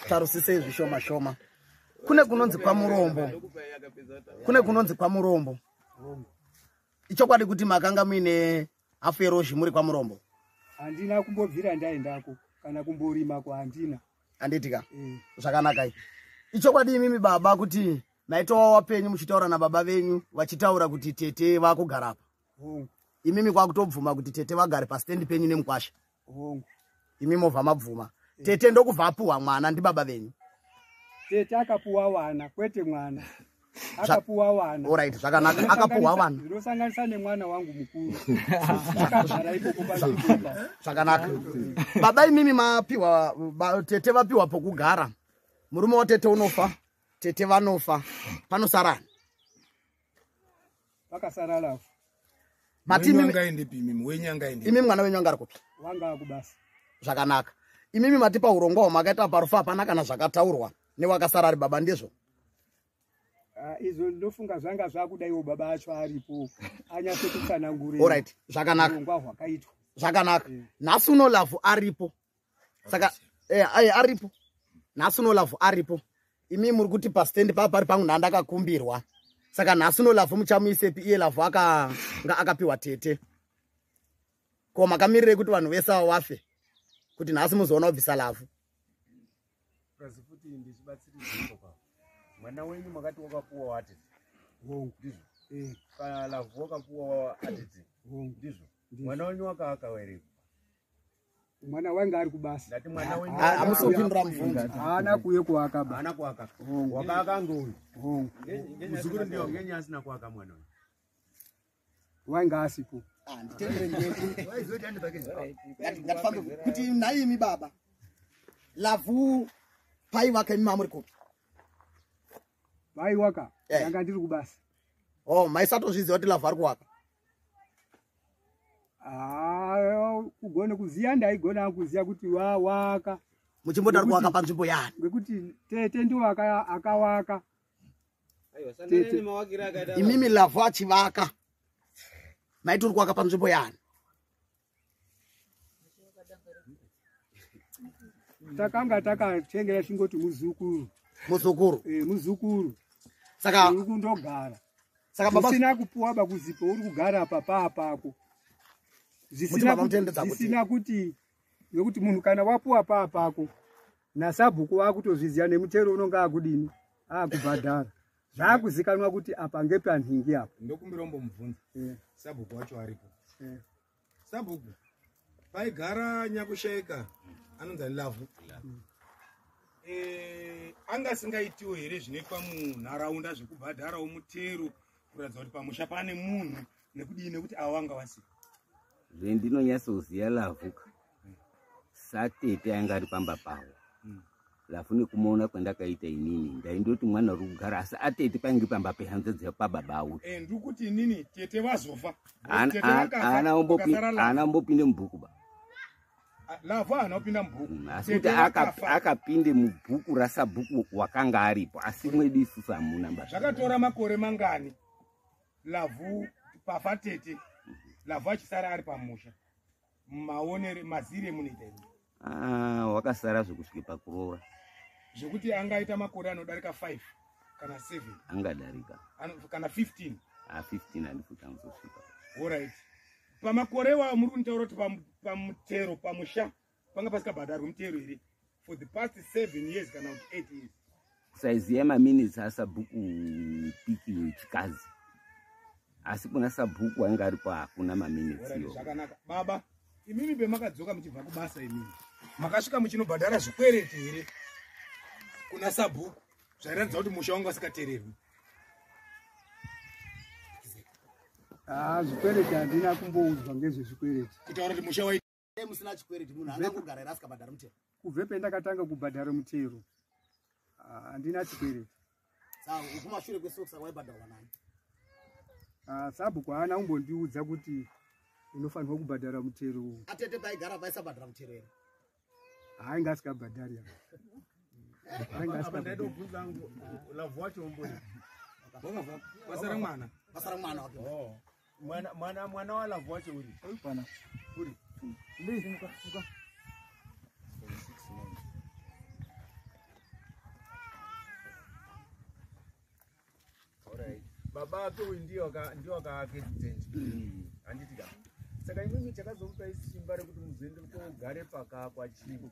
Tarusisei zvishoma shoma. Kune kunonzi kwaMurombo. Kune kunonzi kwaMurombo. Ichokwadi kuti makanga muine hafu yerozhi muri kwaMurombo? Handina kumbobvira ndaendako kana kumborima kwahandina. Handiti ka? Zvakanaka izvi. Ichokwadi imimi baba kuti maitova wapenyu muchitaura nababa venyu vachitaura kuti tete vakugara apa? Hongu. Imimi kwakutobvuma kuti tete vagare pastendi penyu nemukwasha? Hongu. Imi movha mabvuma. Tete ndokubva apuhwa mwana ndibaba venyu? Tete akapuwa wana, kwete mwana. Akapuwa wana. Alright, zvakanaka. Akapuhwa wana. Zvinosanganisa nemwana wangu mukuru. Akagara ikoko panzvimbo. Zvakanaka. Baba imimi mapiwa, tete vapiwa pokugara. Murume watete unofa, tete vanofa. Panosara ani? Pakasara Lavhu. Mati Wenyu imimi angaendepi imimi? Wenyu angaendepi? Imimi mwana wenyu anga ari kupi? Wanga akubasa. Zvakanaka. Imimi matipa urongwa hwamakaita parufu hapana kana zvakataurwa newakasara ari baba, ndizvo? Izvo ndofunga zvanga zvakudaiwo baba acho aripo anyatse kutsanangurira. Alright, zvakanaka. Urongwa hwakaitwa. Zvakanaka. Nhasi uno Lavhu aripo. Saka aripo. Nhasi uno Lavhu aripo. Imi muri kuti pastand papa pari pangu ndandakakumbirwa. Saka nhasi uno Lavhu muchamuisepi iye Lavhu anga akapiwa tete. Ko makamirirei kuti vanhu vese ava vafe kuti nhasi muzoona kubvisa Lavhu? Plus futi ndichibatsiridza ipapo. Mwana wenyu makati wakapuwa watete. Hongu. Ndizvo. Kana Lavhu wakapuwa atete. Hongu. Ndizvo. Ndizvo. Mwana wenyu wakaaka here? Mwana wangu ari kubasa. Ndati mwana wenyu Hamusi kupindura mubvunzo. Haana kuye kuaka ba. Haana kuaka. Hongu. Wakaaka ngouyu. Hongu. Muzukuru ndio ngenyi asina kuaka mwana uyu? Wanga asipo. Nditendere ngeku. Ngatifambe kuti nhaimi baba. Lavhu paivaka imi mamuri kupi? Vaiwaka. Ndanga ndiri kubasa. Oh, maisatozviziva kuti Lavhu ari kuwaka? Kugona kuziya ndaigona kuziya kuti wawaka. Muchimboti ari kuwaka panzvimbo yani? Ngekuti tete ndiwo akawaka. Aiwa, sangana nemawakiro akaita Imimi Lavhu achivaka. Maiti uri kuwaka panzvimbo yani? Takanga takatengera chingoti muzukuru. Muzukuru. Muzukuru. Saka uri kundogara. Saka baba zvisina kupuwa bakuzipo uri kugara apa paapako. Muti baba mutendedza kuti Zvisina kuti nekuti munhu kana wapuwa paapako nasabhuku wakutozviziya nemutero unonga akudini akubhadhara. Zvakuzikanwa kuti apa ngepanhingi apa. Ndokumbira umbomubvunza. Sabhuku wacho aripo. Sabhuku paigara nyakushaika anonzi ani Lavhu. Anga asingaitiwo here zvinoitwa munharaunda zvekubhadharawo mutero kuratidza kuti pamusha pane munhu nekudii nekuti avo vanga vasiko? Zvendinonyatsoziya Lavhu ka satete anga ari pamba pavo. Lavhu nekumuona kwandakaita inini ndaindoti mwana uri kugara asi atete painge pamba pehanzvadzi yepababa avo. Ndiri kuti inini tete vazofa. Tete vakafa, vakasara Lavhu. Haana kumbopinde mubhuku ba. Lavhu haana kupinda mubhuku. Asi Tete kuti vakafa. akapinde mubhuku rasabhuku wakanga aripo asi mwedu isusu hamuna basa. Zvakatora makore mangani Lavhu pafa tete Lavhu achisara ari pamusha? Maonere mazire emunoita imi. Wakasara zvekusvika pakuroora. Zvekuti angaita makore anodarika 5 kana 7. Angadarika. Kana 15. 15 handifuti anozosvika. Alright. Pamakore iwayo muri kunitaura kuti pamutero pamusha panga pasikabhadharwi mutero here for the past 7 years kana kuti 8 years? Kusaiziya maminitsi asabhuku piki wechikazi. Asi kuna sabhuku anga aripo hakuna maminitsi Alright, iwo. zvakanaka. Baba, imimi pemakadzoka muchibva kubasa imimi makasvika muchinobhadhara zvikwereti here kuna sabhuku zvairatidza kuti musha wanga usikatererwi? Zvikwereti handina kumboudzwa ngezvezvikwereti. Kutaura kuti musha wai musina chikwereti munhu angangogara here asikabhadhari mutero? Kubve pendakatanga kubhadhara mutero, handina chikwereti. Saka kumashure kwesokisa waibhadharwa nani? Sabhuku haana kumbondiudza kuti unofanirwa kubhadhara mutero uwu. Atete paigara paisabhadhara mutero here? Hainge asikabhadhari apa. Hainge Apa asikabhadhari. ndaitobvunza hangu, Lavhu wacho umbori. Wakabva pasara mwana. Pasara mwana wake. Oh. Mwana wa Lavhu wacho uri. Pana. Uri. Ndi, muka, muka. Baba ake uyu ndiye wakaake chitendi. Handiti ka? Saka imwimwi chakazomupai simba rekuti muzoende kogare pakaakwa chii?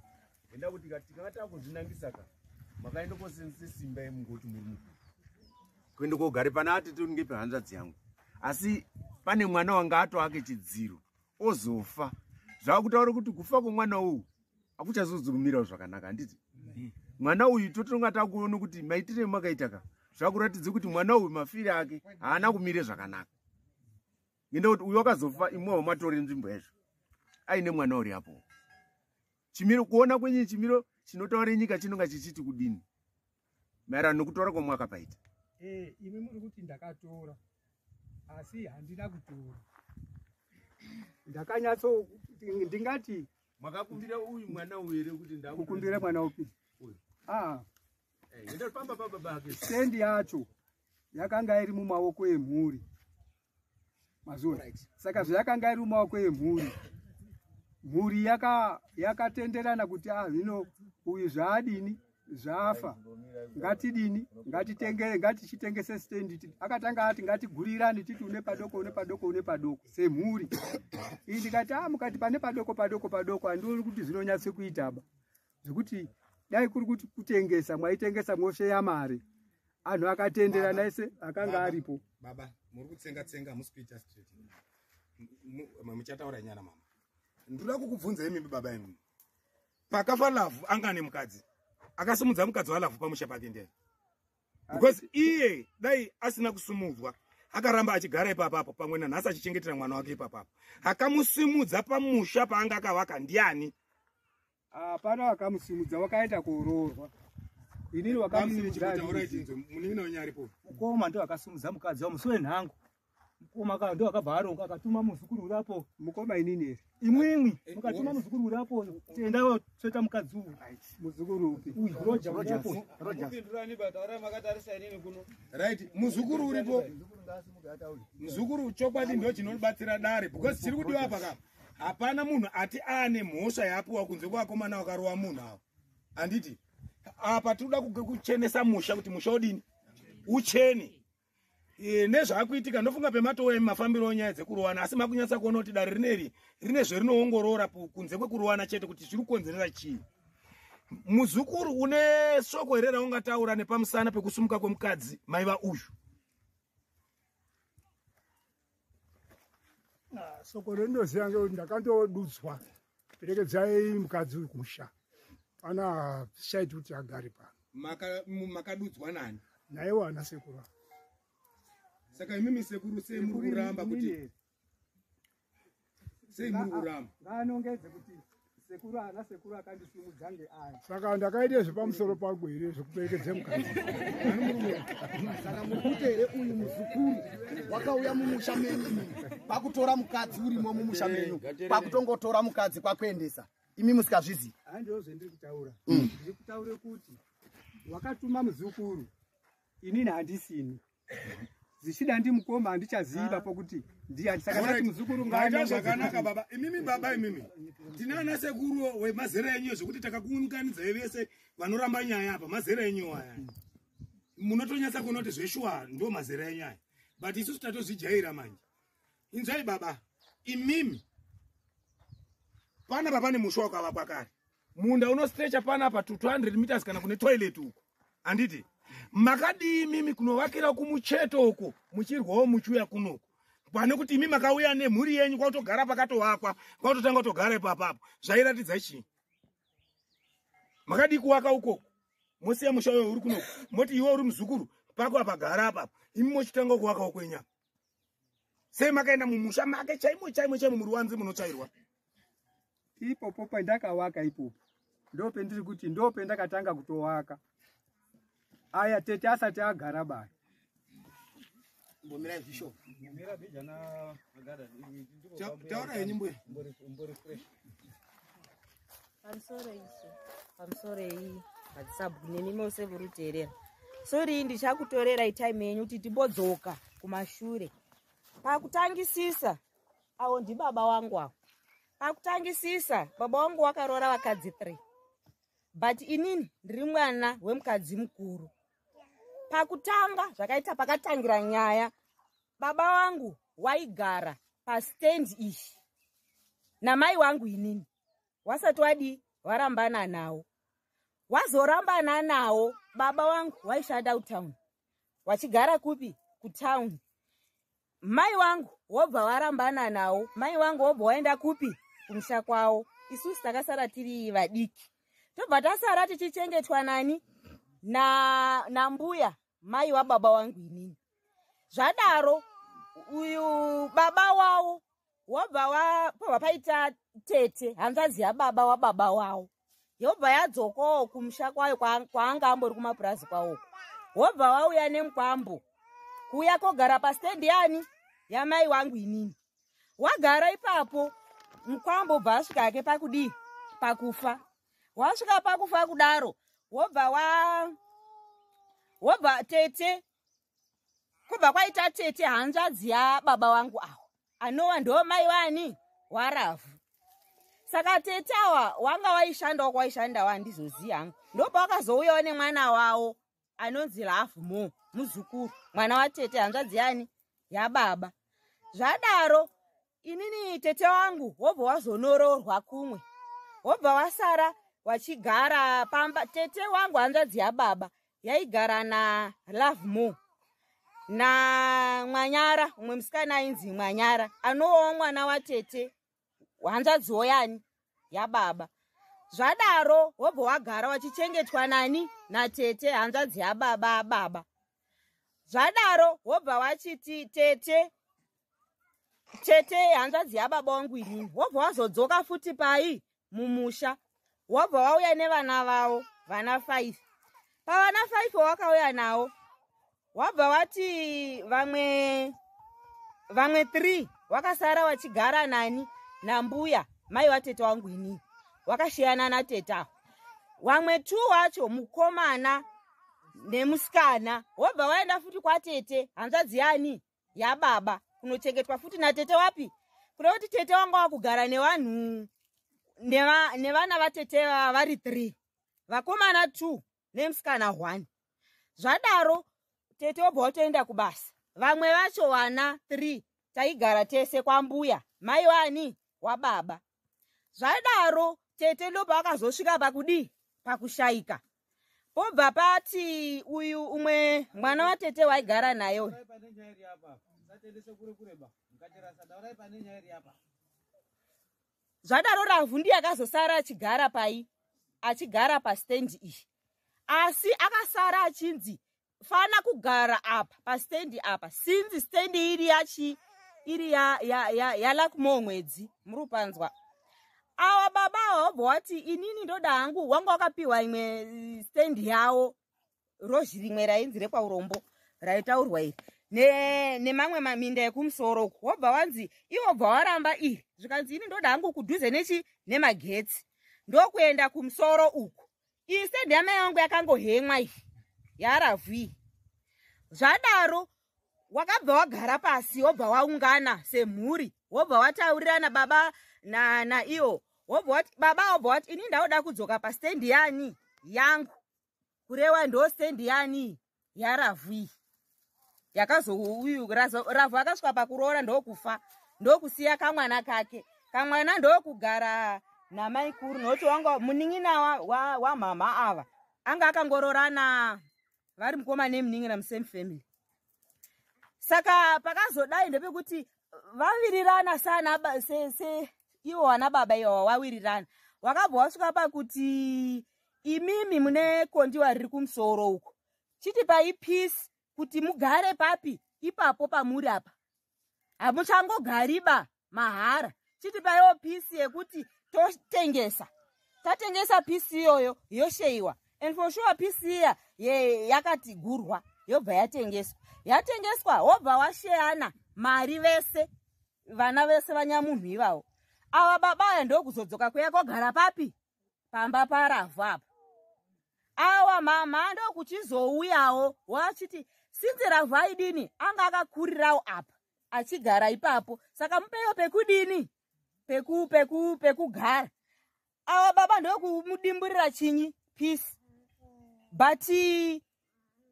Enda kuti tikanga takuzvinangisa ka, makaenda kosenzesa simba emungoti muri mukuru. Kuenda kogare pana atete ngepehanzvadzi yangu. Asi pane mwana wanga atoake chidziro, ozofa. Zvakutaura kuti kufa kwemwana uyu akuchazozomirawo zvakanaka, handiti? Mwana uyu totonga takuona kuti maitire makaita ka, zvakuratidza kuti mwana uyu mafiri ake haana kumire zvakanaka. Ngenda kuti uyu wakazofa imwewo matore nzvimbo yacho aine mwana uri apo. Chimiro kuona kwenyu chimiro chinotaura nyika chinonga chichiti kudini maererano nekutora kwamwakapaita. Imi muri kuti ndakatora, asi handina kutora. Ndakanyatso ndingati makakumbira uyu mwana uyu here kuti ndakukumbira mwana upi? Uyu. Enda pamba baba ake. Stendi yacho yakanga iri mumaoko emhuri. Mazuva. Right. Saka zvayakanga iri mumaoko emhuri. Mhuri yakatenderana kuti hino uyu zvaadini zvafa. Ngatidini, ngatitenge, ngatichitengese stendi. Akatanga ati ngatigurirane titi une padoko une padoko une padoko semhuri. Iyi ndikati mukati pane padoko padoko padoko handioni kuti zvinonyatso kuita ba. Zvekuti dai kuri kuti kutengesa mwaitengesa mosheya mari. Anhu akatenderana ese akanga aripo. Baba, muri kutsenga tsenga musi kuita straight. Muchataura nyana mama. Ndoda kukubvunza imi baba imi. Pakafa Lavhu anga ane mukadzi. Akasimudza mukadzi waLavhu pamusha pake ndiye. Because iye dai asina kusumudzwa akaramba achigara ipapapo pamwe nanhasi achichengetera mwana wake ipapapo. Akamusimudza pamusha paanga akavaka ndiani? Hapana akamusimudza, wakaenda kuroorwa. Inini wakamusimudza. Munin'ina wenyu aripo. Mukoma ndo akasimudza mukadzi wa musi wenhango. Mukoma ndo akabva aronga akatuma muzukuru urapo. Mukoma inini here? Imwimwi mukatuma muzukuru urapo tenda wotsveta mukadzi uyu. Muzukuru upi? Uyu Roger urapo. Mupindurani bataura makatarisa inini kuno. Right, muzukuru uripo. Muzukuru chokwadi ndo chinobatsira dare because chiri kudiwa apa ka. Hapana munhu ati ane mhosva yapuwa kunze kwakomana wakarowa munhu avo. Handiti? Apa tinoda kuchenesa musha kuti musha udini? Uchene. Nezvaakuitika ndofunga pematowe mafambiro enyaya dzekurowana asi makunyatsa kuona kuti dare rineri rine zverinoongorora kunze kwekurowana chete kuti zviri kukonzeresa chii. Muzukuru une soko here raungataura nepamusana pekusumuka kwemukadzi maiva uyu? Soko rinoziva ngekuti ndakandodudzwa perekedzai mukadzi uyu kumusha. Pana shaiti kuti agare pano. Makadudzwa nani? Naiwo ana sekuru. Saka imimi sekuru sei muri kuramba kuti sei muri kuramba? Ngaanongedze kuti sekuru ana sekuru akandisimudza ngeaya. Saka ndakaita zvepamusoro pangu here zvekuperekedza mukadzi? Saka muri kuti here uyu muzukuru wakauya mumusha menyu kwakutora mukadzi urimo mumusha menyu kwakutongotora mukadzi kwakuendesa imi musikazvizivi? Handizvo zvendiri kutaura. Ndiri kutaura kuti wakatuma muzukuru inini handisini. Zvichida ndimukoma handichaziva pokuti ndiani. Saka ndati muzukuru ngaita zvakanaka baba. Imimi baba imimi tine ana sekuru wemazera enyu zvekuti takakuunganidzai vese vanoramba nyaya apa mazera enyu aya. Munotonyatsa kuona kuti zveshuwa ndo mazera enyu aya. But isusu tatozvijaira manje. Inzwai baba, imimi panapa pane musha wakavakwa kare. Munda unostretcha panapa to 200 meters kana kune toilet uko. Handiti? Makadii mimi kunovakira kumucheto uko muchirwawo muchiuya kunoku pane kuti imi makauya nemhuri yenyu kwakutogara pakatovakwa kwakutotanga kutogara ipapapo zvairatidza chii? Makadii kuwaka ukoko mosiya musha uyo uri kunoku moti iwe uri muzukuru pako apagara apapo imi mochitanga kuwaka ukwenyapa. Sei makaenda mumusha make chaimo chaimo chaimo muruwanze munotsvairwa? Ipopo pandakawaka ipopo ndopendiri kuti ndopendakatanga kutowaka. Aya tete asati agara baya. Mbomirai zvisho. Mira bijana magara. Taura henyu mbuya. Mbori fresh. Pamusoro ishe. Pamusoro iyi madzisabhuku nemi mose muri kuteerera. Sori ndichakutorerai time yenyu kuti timbodzoka kumashure. Pakutangisisa awo ndibaba wangu awo. Pakutangisisa baba wangu wakaroora vakadzi 3. But inini ndiri mwana wemukadzi mukuru. Pakutanga zvakaita pakatangira nyaya Baba wangu waigara pastendi iyi namai wangu inini, wasati wadii warambana nawo. Wazorambana nawo, baba wangu waishanda kutown, wachigara kupi? Kutown. Mai wangu wobva warambana nawo, mai wangu wobva waenda kupi? Kumusha kwavo. Isusu takasara tiri vadiki, tobva tasara tichichengetwa nani? Nambuya mai wababa wangu inini. Zvadaro uyu baba wavo wobva pobva paita tete, hanzvadzi yababa wababa wavo, yobva yadzokawo kumusha kwayo kwaanga ambori kumapurazi kwawoko, wobva wauya nemukwambo kuuya kogara pastendi yani yamai wangu inini. Wagara ipapo, mukwambo bva asvika hake pakudii? Pakufa. Wasvika pakufa kudaro, wobva wobva tete, kubva kwaita tete hanzvadzi yababa wangu awa, anova ndo mai wani waRavhu. Saka tete awa wanga waishandawo kwaishandawo, handizozivi hangu, ndopawakazouyawo nemwana wavo anonzi Ravhu mo muzukuru, mwana watete hanzvadzi yani yababa. Zvadaro inini tete wangu wobva wazonoroorwa kumwe, wobva wasara wachigara pamba. Tete wangu hanzvadzi yababa yaigara naLove Mo namwanyara, umwe musikana ainzi Mwanyara, anowawo mwana watete hanzvadziwo yani yababa. Zvadaro wobva wagara wachichengetwa nani? Natete hanzvadzi yababa baba. Zvadaro wobva wachiti tete hanzvadzi yababa wangu inini, wobva wazodzoka futi pai mumusha, wobva wauya nevana vavo vana 5. Pavana 5 wakauya nawo, wabva wati vamwe 3 wakasara wachigara nani? Nambuya mai watete wangu inini, wakashiyana natete awo. Wamwe 2 wacho mukomana nemusikana, wobva waenda futi kwatete hanzvadzi yani yababa kunochengetwa futi natete wapi? Kuda kuti tete wanga wakugara nevanhu nevana vatete vari 3, vakomana 2 nemusikana 1. Zvadaro tete wobva watoenda kubasa, vamwe vacho vana 3 taigara tese kwambuya mai wani wababa. Zvadaro tete ndobva wakazosvika pakudii? Pakushayika. Pobva pati uyu umwe mwana watete waigara naye uyu, zvadaro Ravhu ndiye akazosara achigara pai, achigara pastendi iyi, asi akasara achinzi fana kugara apa pastendi apa, sinzi stendi iri yachi iri yaLakmo Mwedzi. Muri kupanzwa? Awa baba awa wobva wati inini ndoda hangu, wanga wakapiwa imwe stendi yawo, rozhi rimwe rainzi rekwaurombo raitaurwa iri nemamwe maminda ekumusoro uku, wobva wanzi iwo bva waramba iri, zvikanzi ini ndoda hangu kudhuze nechi nemagetsi, ndokuenda kumusoro uku. Iyi stendi yamai wangu yakangohemwa iyi yaRavhu iyi. Zvadaro wakabva wagara pasi, wobva waungana semhuri, wobva wataurirana baba naiwo, wobva wati baba, wobva wati ini ndauda kudzoka pastendi yani yangu, kurewa ndo stendi yani yaRavhu iyi yakazouyu. Ravhu akasvika pakuroora ndokufa, ndokusiya kamwana kake, kamwana ndokugara namaikuru, nokuti wanga munin'ina wamama ava anga akangororana vari mukoma nemunin'ina musame family. Saka pakazodai ndepekuti vawirirana sana ivo vana baba ivo wawirirana, wakabva wasvika pakuti imimi mune kondiwa riri kumusoro uko, chitipai peace kuti mugare papi ipapo pamuri apa, hamuchangogariba mahara, chitipaiwo peace yekuti totengesa, tatengesa peace iyoyo yosheyiwa. And for sure peace iya yakati gurwa yobva yatengeswa, yatengeswa wobva washeyana mari vese, vana vese vanyamunhu ivavo. Ava baba aya ndokuzodzoka kuya kogara papi? Pamba paRavhu apa. Awa mama ndokuchizouyawo wachiti sinzi Ravhu aidini, anga akakurirawo apa achigara ipapo, saka mupeyo pekudini? Pekugara. Awa baba ndokumudimburira chinyi peace. But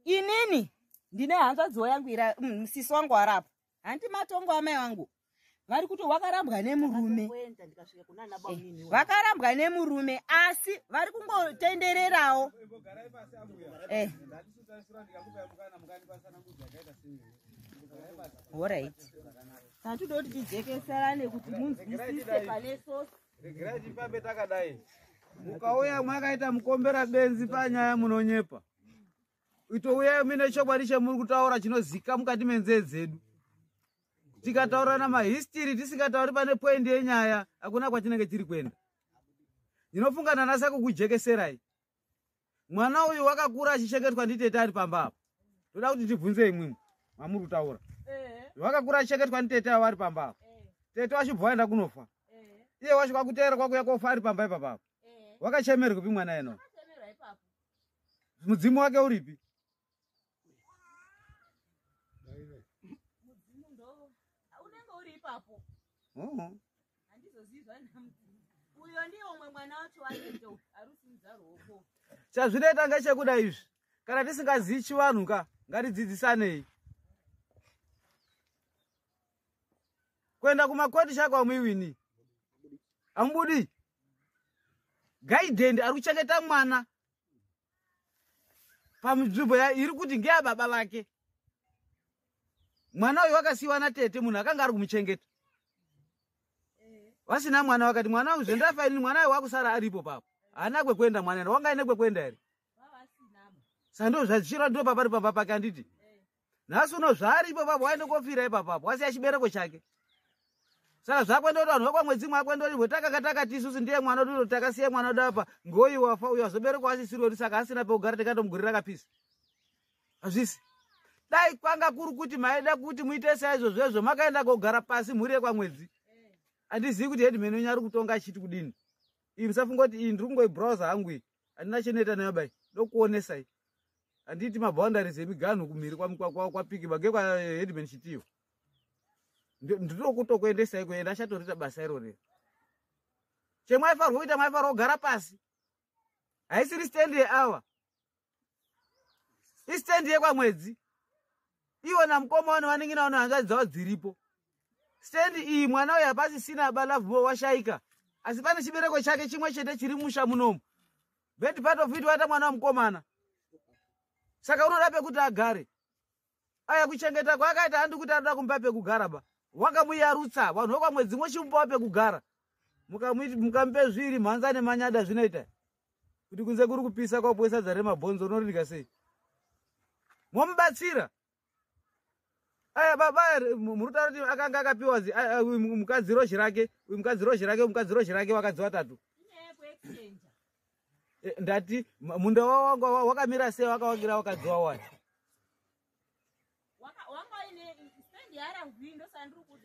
inini ndine hanzvadziwo yangu ira musisi wangu warapo, Handi matongo amai vangu vari kuti wakarambwa nemurume. Vakarambwa nemurume asi vari kungotendererawo. Alright. Tatoda kuti tijekeserane kuti munzwisise pane sosi. Regerai tifambe takadai. Mukauya mwakaita mukombera benzi panyaya munonyepa. Itouyai mune chokwadi chemuri kutaura chinozika mukati menzee dzedu. Tikataurana mahistiri tisingatauri pane poindi yenyaya, hakuna kwatinenge tiri kuenda. Ndinofunga nanasa kukujekeserai. Mwana uyu wakakura achichengetwa nditete ari pamba apa. Toda kuti tibvunze imwimwi mamuri kutaura. Wakakura achichengetwa nditete avo ari pamba apa. Tete wachibva waenda kunofa. Iye wacho kwakuteera kwakuya kofa ari pamba ipapa apa. Wakachemerwa kupi mwana eno? Mudzimu wake uripi? Unenge uri ipapo. Handizozivi uyo ndiye umwe mwana wacho waito arusimudza ruoko. Chazvinoita ngechekuda izvi. Kana tisingazivi chivanhu ka, ngatidzidzisanei. Kuenda kumakoti chako hamuiwini. Hamubudi. Guidance ari kuchengeta mwana panzvimbo iri kuti ngeyababa vake. Mwana uyu wakasiyiwa natete, munhu akanga ari kumuchengeta. Vasina mwana vakati mwana uyu zvendafa ini, mwana uyu wakusara aripo papo. Haana kwekuenda mwana ena, wanga aine kwekuenda here? Saka ndo zvachichira ndo papari pamba pake handiti? Nhasi uno zvaaripo papo waende kofira ipapo, wasiya chibereko chake. Saka zvakwenda kuti vanhu vekwamwedzi mwe akwenda kuti takanga takati isusu ndiye mwana wedu takasiya mwana wedu apa, ngoyi wafa uyu azoberekwa asisiri wedu, saka asina pekugara tikatomugurira kapisi. Hazvisi. Dai kwanga kuri kuti maida kuti muite saizvozvo makaenda kogara pasi mhuri yekwamwedzi. Handizivi kuti headman wenyu ari kutonga achiti kudini. Iyi musafunga kuti iyi ndiri kungoibrowser hangu iyi. Handina chinoita nayo bai. Ndokuonesai. Handiti maboundaries emiganhu kumhiri kwaPikiba ngekwa headman Chitiyo. Ndinokutokuendesai kuenda achatorita basa iroro. Chemwaifanirwa kuita mwaifanirwa kugara pasi. Haisiri stand yeawa. Istand yekwamwedzi. Iwo namukoma wano vanenge naona hanzvadzi dzavo dziripo. Stand iyi mwana uyu hapasisina balavhu washaika. Asi pane chibereko chake chimwe chete chiri musha munomu. Bad part of it waita mwana wamukomana. Saka unoda pekuti agare. Aya kuchengeta kwaakaita handi kuti anoda kumupa pekugara ba. Wakamuyarutsa vanhu vekwamwedzi mwochimupawo pekugara. Mukamupe zviri mhanza nemanyada zvinoita. Kuti kunze kuri kupisa kwapuwe sadza remabhonzo unoridya sei? Momubatsira. Aya baba murutaura kuti akanga akapiwa mukadzi rozhi rake, uyu mukadzi rozhi rake, mukadzi rozhi rake vakadzi vatatu. Ndati munda wanga wakamira sei wakawakira wakadzi wawani?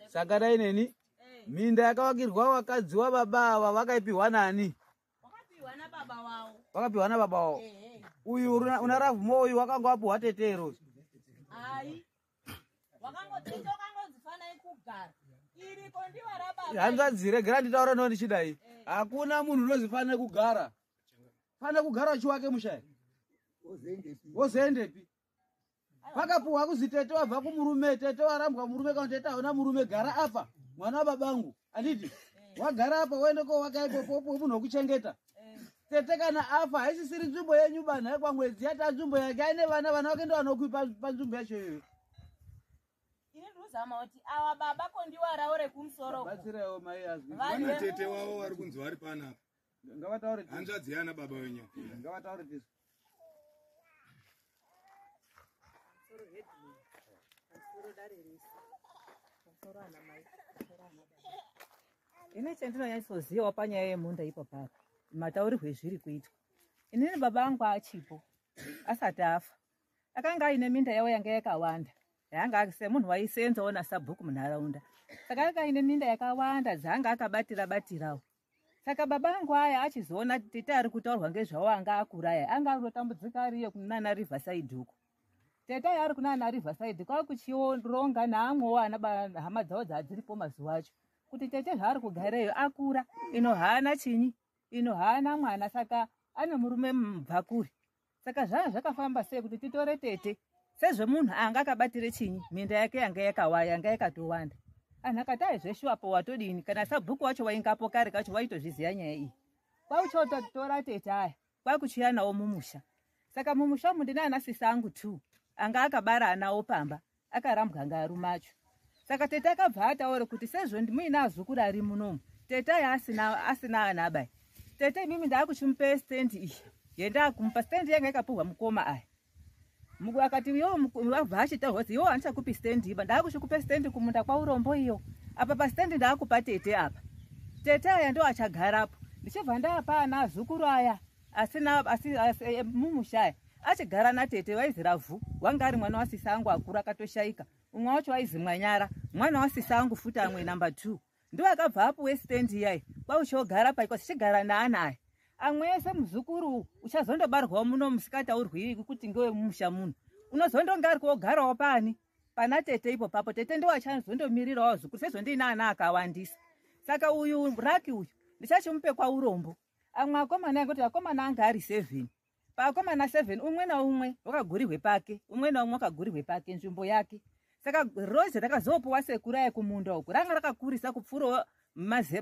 Saka dai neni minda yakawakirwa wakadzi wababa ava vakaipiwa nani? Wakapiwa nababa wavo. Uyu una Ravhumo uyu wakanga wapiwa tetero. Hanzvadzi regera nditaura nawo ndichidai. Hakuna munhu unozifanira kugara. Fanira kugara uchiwake musha. Wozoendepi? Pakapuwa kuzi tete wabva kumurume, tete warambwa murume kana tete hauna murume, gara apa mwana wababangu. Handiti? Wagara apa woende kowaka ipopo munhu wokuchengeta. Tete kana afa haisisiri nzvimbo yenyu banhu yekwamwedzi yati nzvimbo yake aine vana, vana vake ndo vanokuipa panzvimbo yacho iyoyo. Ini ndikuzama kuti awa baba kondiwarawo rekumusoro. Batsiraiwo mai azwi. Vana tete wavo vari kunzi vari panapa. Ngavataure. Hanzvadzi yana baba wenyu. Ngavataure tisu. Ini chandinonyatsozivawo panyaya yemunda ipapo mataurirwe zviri kuitwa. Inini baba angu achipo asati afa akanga aine minda yavo yanga yakawanda yanga semunhu waisenzawo nasabhuku munharaunda. Saka anga aine minda yakawanda dzaanga akabatira batirawo. Saka baba angu aya achizoona tete ari kutaurwa ngezvawo anga akura aya anga ari kutotambudzika ariyo kunana Riverside uko. Tete aya ari kunana Riverside kwakuchironga naamwewo ana hama dzavo dzadziripo mazuva acho kuti tete zvaari kugareyo akura ino haana chinyi ino haana mwana saka ane murume mubvakuri. Saka zvanga zvakafamba sei kuti titore tete Sezvemunhu anga akabatire chinyi minda yake yanga yakawaya yanga yakatowanda. Anhu akati ai zveshuwapo watodini kana sabhuku wacho waingapo kare kacho waitozviziya nyaya iyi. Kwakuchototora tete aya kwakuchiuya nawo mumusha. Saka mumusha umu ndine ana sisi angu 2 anga akabara anawo pamba akarambwa ngaarume acho. Saka tete akabva ataura kuti sezvo muine azukuru ari munomu tete aya asina asina ana abai. Tete imimi ndakuchimupa stand iyi yendakumupa stand yanga yakapuhwa mukoma aya. Muku akati yo wabva achitaurwa kuti yo handichakupi stand iba ndakuchikupa stand kumunda kwaurombo iyo. Apa pa stand ndakupa tete apa. Tete aya ndo achagarapo. Ndichibva ndapa ana azukuru aya asina asi, asi mumusha aya achigara natete vaizi Ravhu wanga ari mwana wasisi angu akura akatoshaika. Umwe wacho aizi Mwanyara mwana wasisi angu futi amwe number 2. Ndiwo akabva apuwe stand iyai kwauchogara pai kwasichigara naana aya. Amwe ese muzukuru uchazondobarwawo muno musikataurwi kuti ngewe mumusha muno. Unozondonga ari kogarawo pani pana tete ipo papo tete ndiwo achazondomirirawo zukuru sezvo ndiina ana akawandisa. Saka uyu Raki uyu ndichachimupe kwaurombo. Amwe akomana angoti akomana anga ari 7. Paakomana 7 umwe naumwe wakagurirwe pake, umwe naumwe wakagurirwe pake nzvimbo yake. Saka rozi rakazopuwa sekuru aye kumunda uku ranga rakakurisa kupfuura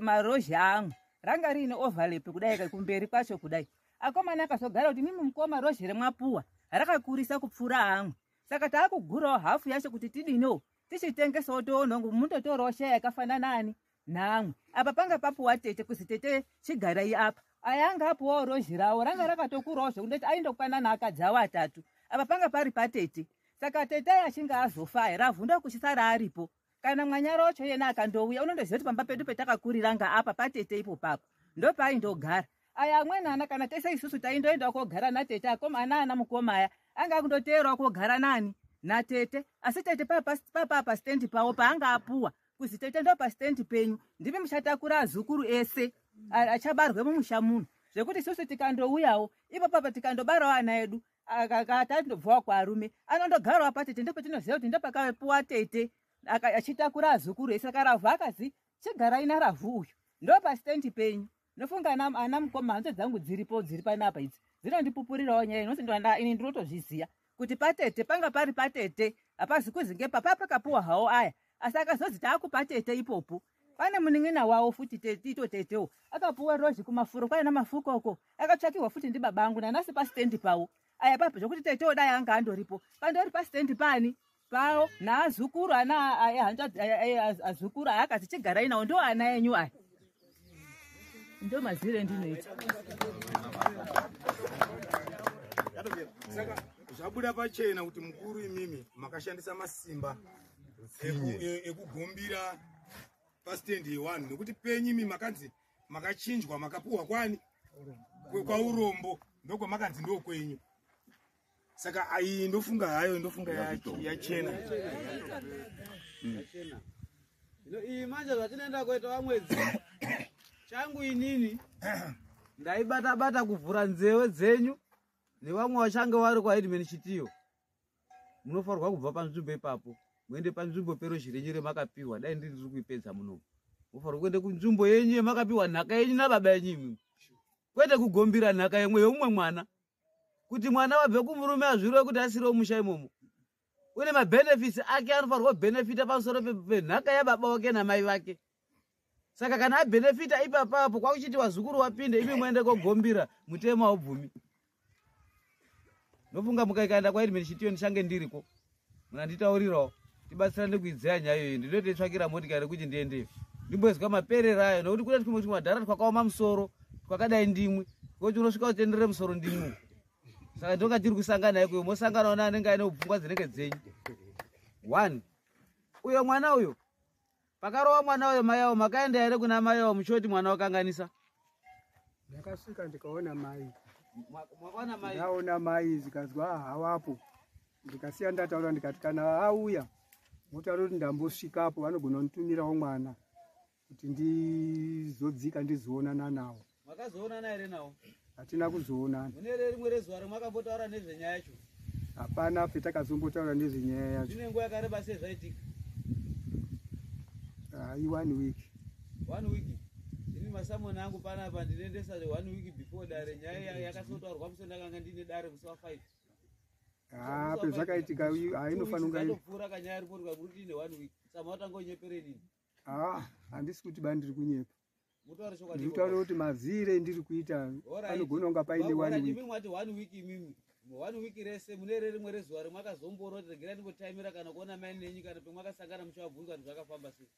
marozhi amwe. Ranga riine overlap kudai kumberi kwacho kudai. Akomana akazogara kuti mimi mukoma rozhi remwapuwa rakakurisa kupfuura amwe. Saka taakugurawo hafu yacho kuti tidiniwo tichitengesawo toona mundotorawo shaya yakafanana nani naamwe. Apa panga papuwa tete kuzi tete chigarai apa. Aya anga apuwawo rozhi rawo ranga rakatokurawo zvekundoti aindokwana naakadzi awo atatu. Apa panga pari patete. Saka tete achinge azofa Ravhu kuchisara aripo. Kana Mwanyara wacho yena akandouya unondoziva kuti pamba pedu petakakurira nga apa patete ipo papo. Ndopaaindogara. Aya amweni ana kana tese isusu taindoendawo kogara natete akomana ana mukoma aya anga akundoteerawo kogara nani natete. Asi tete papa pastendi pawo paanga apuwa kuzi tete ndo pastendi penyu ndimi muchatakura azukuru ese achabarwe mumusha muno. Zvekuti isusu tikandouyawo ipo papa tikandobarawo ana edu akatandobvawo kwarume anondogarawo patete ndopetinoziva kuti ndopakapuwa tete achitakura azukuru ese. Saka Ravhu akazi chigarai naRavhu uyu ndo pastendi penyu. Ndofunga ana mukoma hanzo dzangu dziripo dziri panapa idzi dzinondipupurirawo nyaya inoti ini ndinotozviziya kuti patete panga pari patete hapazi kuzi ngepapa pakapuwa hawo aya asi akazozi taakupa tete ipopo. Pane munin'ina wawo futi ito tetewo akapuwa rozhi kumafuro kwaina mafuko uko akatsvakirwa futi ndibaba angu nanasi pastendi pawo. Aya papo zvokuti tetewo dai anga andoripo pandori pastendi pani pawo naazukuru ana azukuru aya akazi chigarai nawo ndo ana enyu aya. Ndo mazire endinoita. Saka zvabuda pachena kuti mukuru imimi makashandisa masimba ekugombira pastendi yewanhu nekuti penyu imi makanzi makachinjwa makapuwa kwani kwaurombo ndokwamakanzi ndokwenyu. Saka iyi ndofunga hayo ndofunga yachena. Iyi manje zvatinoenda kuita vamwedzi changu inini ndaibata bata kuvhura nzewe dzenyu nevamwe vachange vari kwaHeadman Chitiyo. Munofanirwa kubva panzvimbo ipapo muende panzvimbo perozhi renyu remakapiwa. Dai ndiri kuipedza munomu. Munofanirwa kuende kunzvimbo yenyu yemakapiwa nhaka yenyu nababa yenyu imimi, kwete kugombira nhaka yemwe yeumwe mwana kuti mwana wabve kumurume azvirove kuti asirewo musha imomo. Une mabenefits ake anofanirwa kubenefita pamusoro penhaka yababa wake namai vake. Saka kana abenefita ipapapo kwakuchiti vazukuru vapinde imi muende kogombira mutemo haubvumi. Ndofunga mukaikaenda kwaHeadman Chitiyo ndichange ndiriko munanditaurirawo tibatsirane kuidzeya nyaya iyoyi. Ndinotoitsvakira motikari kuti ndiendeyo ndimbozwa maperero ayo nokuti kune twumwe tumadhara twakaoma musoro twakadai ndimwi kuti unosvika utenderere musoro ndimwi. Saka ndonga tiri kusangana ikoyo mosanganawo neanenge aine pfungwa dzinenge dzenyu. 1 uyo mwana uyo pakarova mwana uyo mai avo makaenda here kuna mai avo muchoti mwana wakanganisa? Ndakasvika ndikaona mai. Makaona mai? Ndaona mai zvikazwa hawapo. Ndikasiya ndataura ndikati kana auya motaura kuti ndambosvikapo vanogona kunditumirawo mwana kuti ndizodzika ndizoonana nawo. Makazoonana here nawo? Hatina kuzoonana. Mune rimwe rezuva remakambotaura nezvenyaya yacho? Hapana petakazombotaura nezvenyaya yacho. Zvine nguva yakareba sei zvaitika? I 1 week. 1 week. Ini masamoni angu panapa ndinoendesa 1 week before dare. Nyaya yakasotaurwa musi ndakanga ndine dare musi wa 5. Ah, pezvakaitika hainofanira kunga Zvatopfuura kanyaya ripoti kwakuti ine one week. Saka matanga kunyepereni. Ah, handisi kuti ba ndiri kunyepa. Mutaure chokwadi. Ndiri kutaura kuti mazire ndiri kuita panogona kunga paine one week. Imimi mwati one week imimi. One week rese mune here rimwe rezuva remwakazomborwa kuti regerai ndimbotaimira kana kuona mai nenyu kana pemwakasangana muchavabvunza kuti zvakafamba sei.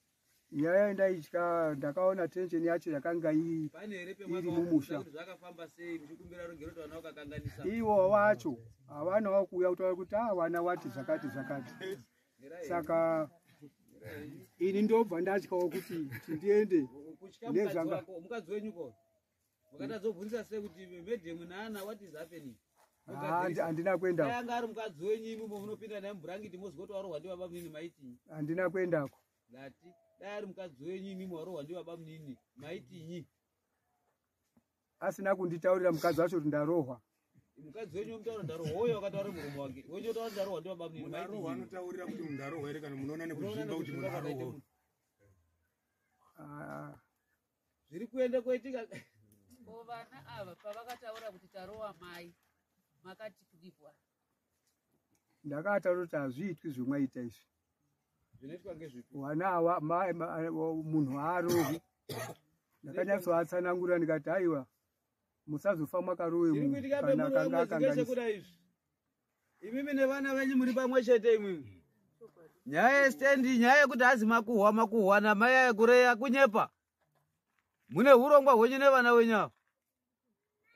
Nyaya yandaitya ndakaona tension yacho yakanga Pane here iri pemwakavabvunza mumusha. kuti zvakafamba sei muchikumbira rugero kuti vana vakakanganisa. Iwo wacho havanawo kuuya kutaura kuti ah vana wati zvakati zvakati. Saka ini ndobva ndatyawo kuti tindiende Kutya mukadzi nezvanga wako, mukadzi wenyu ko. Mukatadzobvunza sei kuti madam naana what is happening? Ah, handina kuendako. Dai anga ari mukadzi wenyu imimi munopinda naye mubhurangiti mozwa kuti warohwa ndibaba munini maitinyi. Handina kuendako. Ndati dai ari mukadzi wenyu imimi warohwa ndibaba munini maitinyi. Asina kunditaurira mukadzi wacho kuti ndarohwa. Mukadzi wenyu mutaura ndarohwa uyo wakataura murume wake. Wenyu otaura ndarohwa ndibaba munini Munhu arohwa maitinyi. anotaurira kuti munhu arohwa here kana munoona nekuzvimba kuti munhu arohwa. Ah, Zviri kuenda koitika Ko vana ava pavakataura kuti tarowa mai makati kudikwa ndakataura kuti hazviitwi zvemwaita izvi. Zvinoitwa ngezvipi? Vana ava munhu haarohwi. Ndakanyatsoatsanangura ndikati aiwa musazofa mwakarove Zviri munhu kuitika kana pemuri akanga wamwedzi akanganisa. ngechekuda izvi. Imimi nevana venyu muri pamwe chete imimi. Nyaya yestendi nyaya yekuti hazi makuhwa makuhwa namai aya kureya kunyepa. Mune hurongwa hwenyu nevana venyu ava.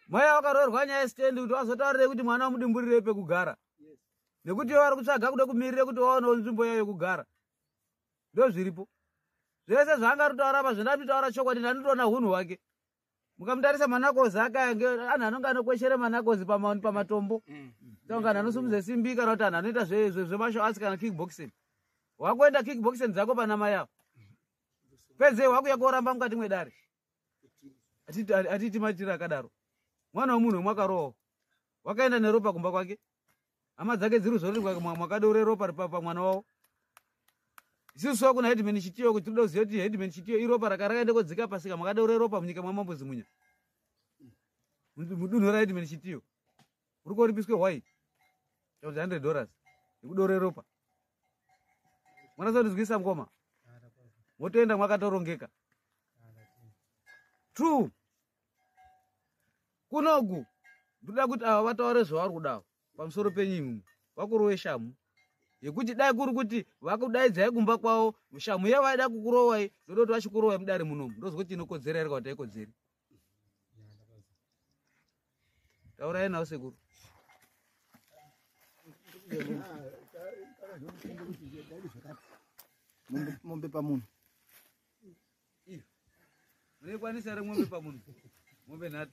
Mai vakaroorwa nyaya yestendi kuti vazotaurire kuti mwana wamudimburirei pekugara. Nekuti ivo vari kutsvaga kuda kumirire kuti vaonewo nzvimbo yayo yekugara. Ndozviripo. Zvese zvaanga ari kutaura apa zvandatotaura chokwadi ndanotoona hunhu hwake. Mukamutarisa manakozi ake aya anhu anonge anokweshere manakozi pamatombo. Saka anhu anosimudza simbi kana kuti anhu anoita zvemartial arts kana kickboxing. Wakuenda kickboxing dzako pana mai avo. Pedzei wakuya koramba mukati mwedare. Atiti matiro akadaro. Mwana wemunhu mwakarohwa. Wakaenda neropa kumba kwake. Hama dzake dziri zvoriri mwakadeure ropa pamwana wavo. Isusu kuna headman Chitiyo kuti tinoda kuziva kuti headman Chitiyo iropa rakaenda kodzika pasika mwakadeure ropa munyika mwamambo Zimunya. Mudunhu raheadman Chitiyo. Uri koripiswe hwai? Kuti $100 yekudeure ropa. Mwanasondizwisa mukoma. Motoenda mwakatorongeka. True. Kunoku ndoda kuti ava vataure zvavari kudawo pamusoro penyu imimi vakurove shamhu yekuti dai kuri kuti vakudaidzai kumba kwavo shamhu yavaida kukurowai ndoda kuti vachikurowai mudare munomu ndozwa kuti inokodzera here kana kuti haikodzeri. Taurai navo sekuru. Mombe pamunhu. Munokwanisa here mombe pamunhu? Mombe 3.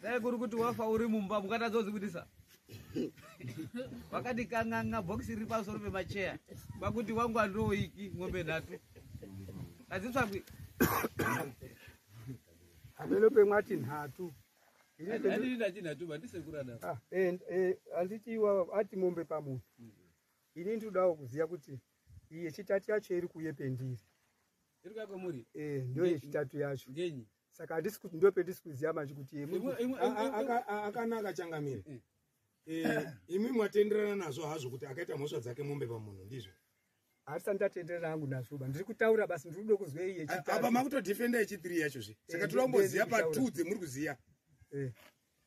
Dai kuri kuti wafa uri mumba mukatadza kudzibudisa. Vakati kang'ang'a bhokisi riri pamusoro pemacheya. Kwakuti wangu andooiki mombe 3. Hadzitsvakwi. Hameno pemwati 3. Handini ndati 3 handisekuru adaro. Ah, handiti iwa ati mombe pamunhu. Ini ndinodawo kuziva kuti iyi yechitatu yacho iri kuuye pendiri. Iri kuuya kwamuri? Ndo yechitatu yacho. Ngenyi? Saka handisi kuti ndo pendisi kuziva manje kuti Akanaka changamire. Imi mwatenderana nazvo hazvo kuti akaita mhosva dzake mombe pamunhu ndizvo. Handisati ndatenderana hangu nazvo ba. Ndiri kutaura basi ndiri kuda kuzwa iyi yechitatu. Apa makutodefenda yechi3 yacho zve. Saka toda kumboziva pa2 dzemuri kuziva.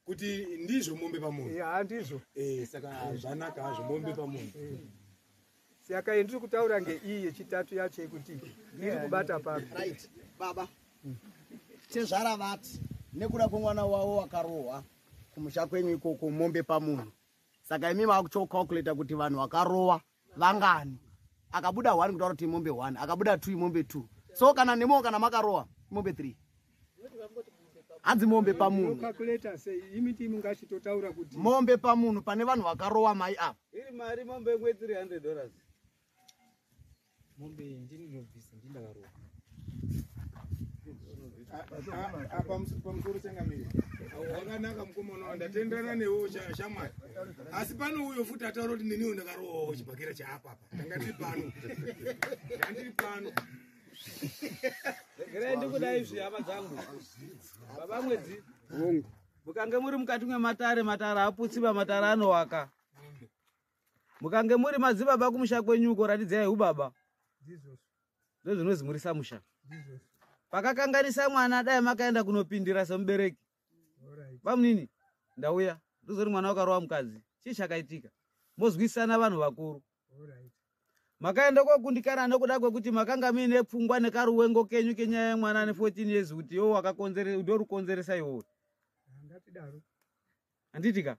Kuti ndizvo mombe pamunhu. Handizvo. Saka zvanaka hazvo mombe pamunhu. Saka iyi ndiri kutaura ngeiyi yechitatu yacho yekuti iri kubata papi. Right, baba. Tezvara vati nekuda kwemwana wavo wakarohwa kumusha kwenyu ikoko mombe pamunhu. Saka imi makuchocalculata kuti vanhu vakarowa vangani. Akabuda 1 kutaura kuti mombe 1, akabuda 2 mombe 2. So kana nemo kana makarowa mombe 3. Hanzi mombe pamunhu. Calculator sei imi ndimi mungachitotaura kuti Mombe pamunhu pane vanhu vakarowa mai ava. Iri mari mombe imwe $300. Mombe ndini ndinobvisa ndini ndakarowa. Pamusoro changamire. Wakanaka mukomana wangu ndatenderana newe shamwari. Asi pano uyo futi ataura kuti neniwo ndakarowawo chibhakera chaapa apa. Ndanga ndiri pano. Ndanga ndiri pano. Regerai ndikudai izvi hama dzangu. Baba Mwedzi. Hongu. Mukange muri mukati mwematare, matare aputsiba, matare anowaka. Mukange muri madzibaba kumusha kwenyuko, ratidzai ubaba. Ndozvinozi murisa musha. Pakakanganisa mwana, dai makaenda kunopindira semubereki. Bamunini, ndauya ndozoti mwana wakarova mukadzi, chii chakaitika? Mozwisana vanhu vakuru. Makaenda kokundikana nekuda kwekuti makanga muine pfungwa nekaruwengo kenyu kenyaya yemwana ane 14 years kuti iwo ndorukonzeresa iwowe. Handiti ka?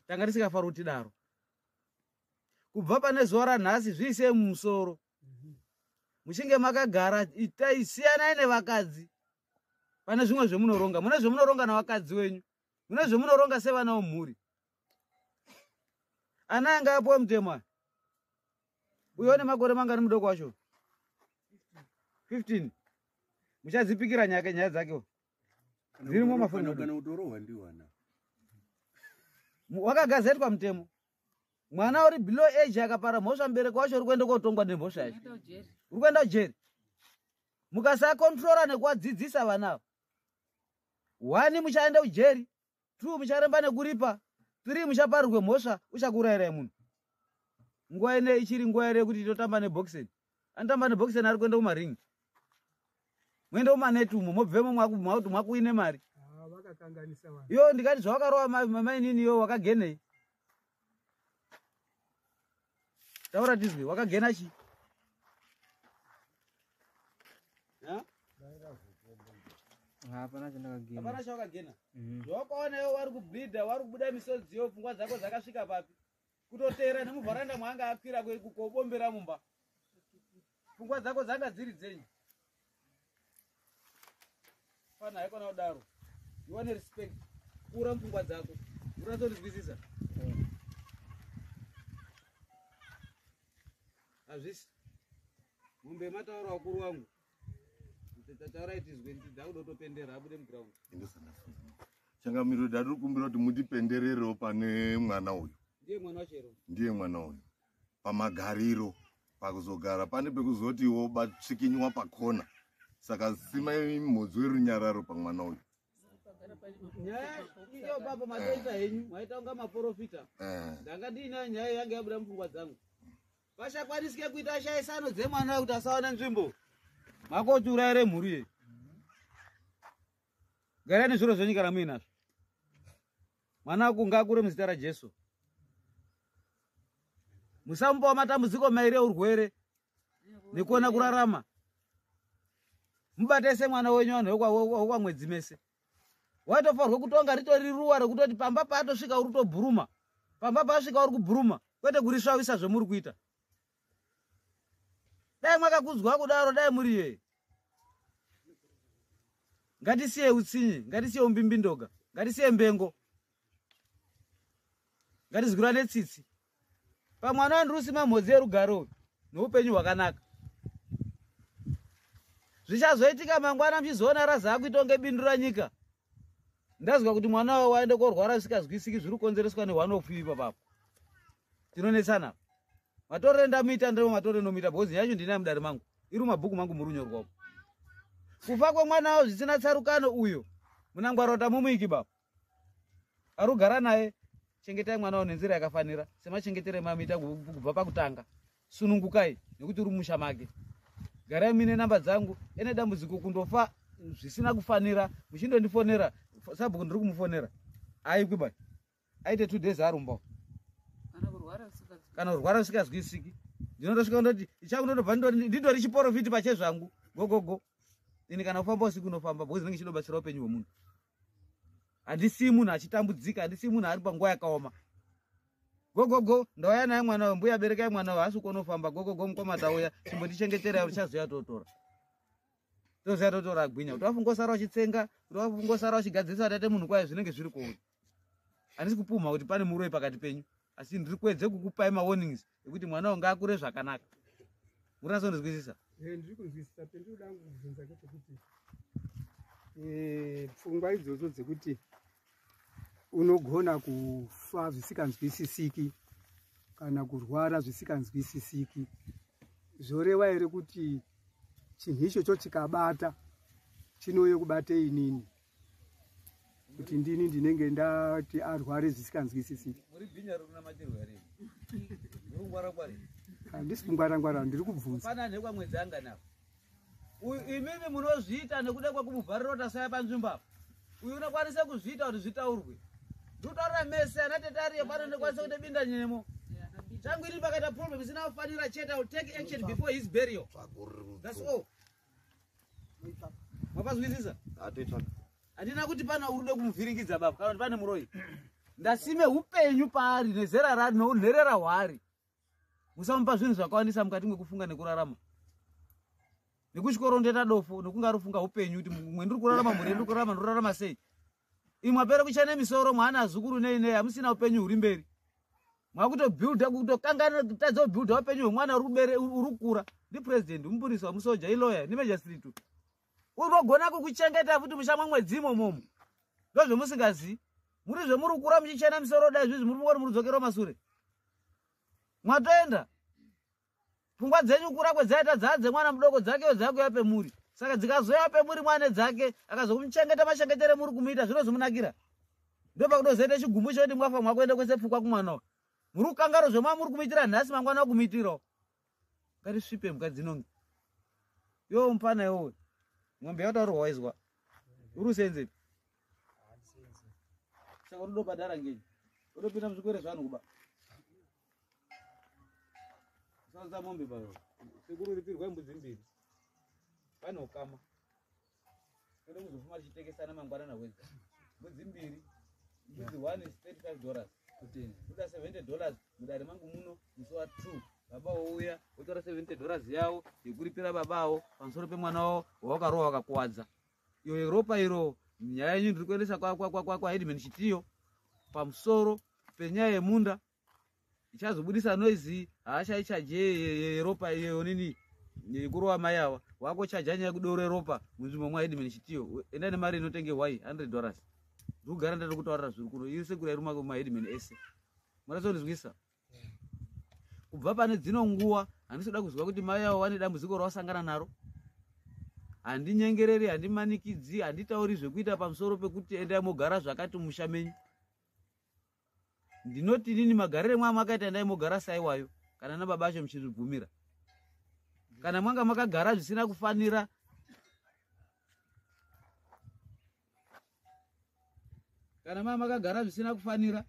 Tanga tisingafari kuti tidaro. Kubva pane zuva ranhasi zviisei mumusoro. Muchinge makagara itai siyanai nevakadzi. Pane zvimwe zvemunoronga, mune zvemunoronga navakadzi wenyu, mune zvemunoronga sevana vemhuri. Ana anga apuwe mutemo aya. Uyo une makore mangani mudoko wacho? 15. Muchadzipikira nyaya dzake. Dzirimo mafoni. Kana utorohwa ndiwana. Wakagazetwa mutemo. Mwana uri below age akapara mhosva, mubereki wacho uri kuenda kotongwa nemhosva yacho. Uri kuenda kujeri. Mukasakontrora nekuvadzidzisa vana ava. 1 muchaenda kujeri, 2 mucharemba nekuripa, 3 muchaparirwe mhosva, uchakuurayirai munhu. Nguva ine ichiri nguva here yekuti totamba neboxen? Anotamba neboxen ari kuenda kumaringi. Muende kumaneti umo, mobvemo mwakuine mari. Iyo ndikati zvawakarova mainini iyo wakagenei? Taura tizwe, wakagena chi? Hapana chandakagena. Hapana chawakagena. Zvawakaona iwe wari kubleeda, wari kubuda misodzi iyo, pfungwa dzako dzakasvika papi? Kutoteera nemuvharanda mwaanga akwira kukobombera mumba. Pfungwa dzako dzanga dziri dzenyu. Fana haikona kudaro. You want respect. Kura mupfungwa dzako. Unotsondizwisisa? Hazvisi. Mombe mataura wakuru wangu. Taurai tizwe, ndakudotopendera abude muground. Changamiro, ndari kukumbira kuti mutipendererewo pane mwana uyu. Ndiye mwana wacho here? Ndiye mwana uyu. Pamagariro, pakuzogara pane pekuzotiwo batsvikinywa pakona. Saka simai mhodzi werunyararo pamwana uyu. Nyaya iyo baba matoita henyu, maita kunga maprofita. Ndanga ndiinayo nyaya yange yabuda mupfungwa dzangu. Vachakwanisike kuita shaisano dzemwana kuti asawane nzvimbo. Makoti urayire mhuri ye. Garai nezviro zvenyu kana muinazvo. Mwana wako ngaakure muzita raJesu. Musamupawo matambudziko mairi eurwere nekuona kurarama. Mubatese mwana wenyu vanhu vekwamwedzi mese. Waitofanirwa kutonga ritori ruwa rekutoti pamba paatosvika uri kutobhuruma. Pamba paasvika uri kubhuruma, kwete kurisvavisa zvemuri kuita. Dai mwakakudzwa kudaro, dai muri yeye. Ngatisiye utsinye, ngatisiye umbimbindoga, ngatisiye mbengo. Ngatizwirane tsitsi. Pamwana wandiri usima mhodzi yerugare uyu neupenyu hwakanaka. Zvichazoitika mangwana muchizoona raza kuita kunge bindu ranyika. Ndazwa kuti mwana wawo waende korwara zvisikazwisiki zviri kukonzereswa neone of you ipapapo. Tinonetsana. Matorere ndamuita ndemo matorere ndomuita because yacho ndinayo mudare mangu. Iri mumabhuku mangu muri kunyorwa umo. Kufa kwemwana wawo zvisina tsarukano uyo. Munangwarota mumuiki baba. Arugara naye, chengetai mwana wawo nenzira yakafanira semachengetere mamuita kubva pakutanga. Sunungukai nekuti uri mumusha make. Garai muine namba dzangu, ene dambudziko kundofa zvisina kufanira, muchindondifonera, sabhuku ndiri kumufonera. Aikwi bai. Aite 2 days arumba. Kana kurwara usikazwisiki. Ndinotosvika ndoti ichakundotobva ndindori chiporofiti pachezvangu. Go go go. Ini kana kufamba usiku unofamba because ndinenge chidobatsira upenyu hwemunhu. Handisii munhu achitambudzika, handisii munhu ari panguva yakaoma. Go go go, ndauya naye mwana uyu, mbuya berekai mwana uyu, haasi kuonofamba. Go go go, mukoma tauya, chimbondichengeterai uchazoya totora. Tozoya totora agwinya. Kuti wafungosara uchitsenga, kuti wafungosara uchigadzirisa tate munhu kwaye zvinenge zviri kuuri. Handisi kupumha kuti pane muroi pakati penyu, asi ndiri kuedze kukupai mawarnings ekuti mwana uyu ngaakure zvakanaka. Muri kunyatsondinzwisisa? Ndiri kunzwisisa. Pendinoda kubvunza ngechekuti pfungwa idzodzo dzekuti unogona kufa zvisinganzwisisiki kana kurwara zvisinganzwisisiki, zvoreva here kuti chinhu ichocho chikabata chinouye kubate inini? Kuti ndini ndinenge ndati arware zvisikanzwisisiki. Muri bhinya riri kunamatirwa here? Muri kungwara-ngwara? Handisi kungwara-ngwara, ndiri kubvunza. Pana nekwamwedzi angani apa? Uyu imimi munozviita nekuda kwekumuvharira kuti asaya panzvimbo apa. Uyu unokwanisa kuzviita kuti zvitaurwe. Ndikutaurira mese ana tete ariyo pano ndikwanisa kuita binda nemo. Changu ini pakaita problem isina kufanira chete, I will take action before his burial. That's all. Mapazwisisa? Handina kuti pana uri kuda kumuvhiringidza baba kana kuti pane muroyi. Ndasime upenyu paari nezera rari neunherera hwaari. Musamupa zvinhu zvakawandisa mukati mwekufunga nekurarama. Nekuchikoro ndoita dofo nekunge ari kufunga upenyu kuti mwe ndiri kurarama mhuri ndiri kurarama ndorarama sei. Imwe apere kuchane misoro mwana azukuru nei nei hamusina upenyu huri mberi. Mwakutobuilda kutokangana kutadza kubuilda upenyu hwemwana uri kukura. Ndi president, mupurisa, musoja, iloya, ni magistrate. Unogona kukuchengeta futi musha mwamwedzi imomomo. Ndozvemusingazivi. Muri zvemuri kukura muchichena misoro dai zvizi muri kungoti muri kudzokera masure. Mwatoenda. Pfungwa dzenyu kura kwedzaita dzaa dzemwana mudoko dzakewo dzakuya pemuri. Saka dzikazoya pemuri mwane dzake akazokumuchengeta machengetere muri kumuita zvinozomunakira. Ndopakutozoita chigumbu chekuti mwafa mwakuenda kwese pfungwa kumwana uyu. Muri kukangaro zvemwa muri kumuitira nhasi mangwana kumuitirawo. Ngatisvipe mukadzi nonge. Yo mupana iwowe. Mwombe yataurwa waizwa. Uri usenzepi? Saka unodobhadhara ngenyi? Unopinda muzvikwere zvanhu kuba. Usaunza mombe payo. Sekuru ripirwa mbudzi mbiri. Pane ukama. Toda kuzofuma tichitekesana mangwana nawedza. Mbudzi mbiri. Mbudzi 1 is $35. Kuda $70 mudare mangu muno musi wa 2. Baba wouya wotora $70 yawo yekuripira baba awo pamusoro pemwana wavo wawakarowa wakakuwadza. Iyo ropa iro nyaya yenyu ndiri kuendesa kwa headman Chitiyo pamusoro penyaya yemunda ichazobudisa noise haachaichaje yeropa iyo nini yekurova mai ava wakochaja nyaya yekudeura ropa munzvimbo mwaheadman Chitiyo. Enda nemari inotenge hwai $100. Ndiri kugara ndiri kutaurira zviri kuno iri sekuru yairuma kumaheadman ese. Murasondizwisa? Kubva pane dzino nguva handisi kuda kuzwa kuti mai avo vane dambudziko ravasangana naro. Handinyengereri, handimanikidzi, handitauri zvekuita pamusoro pekuti endai mogara zvakati musha menyu. Ndinoti inini magarire mwa makaita endai mogara saiwayo kana nababa acho muchizvibvumira. Kana mwanga makagara zvisina kufanira kana mama makagara zvisina kufanira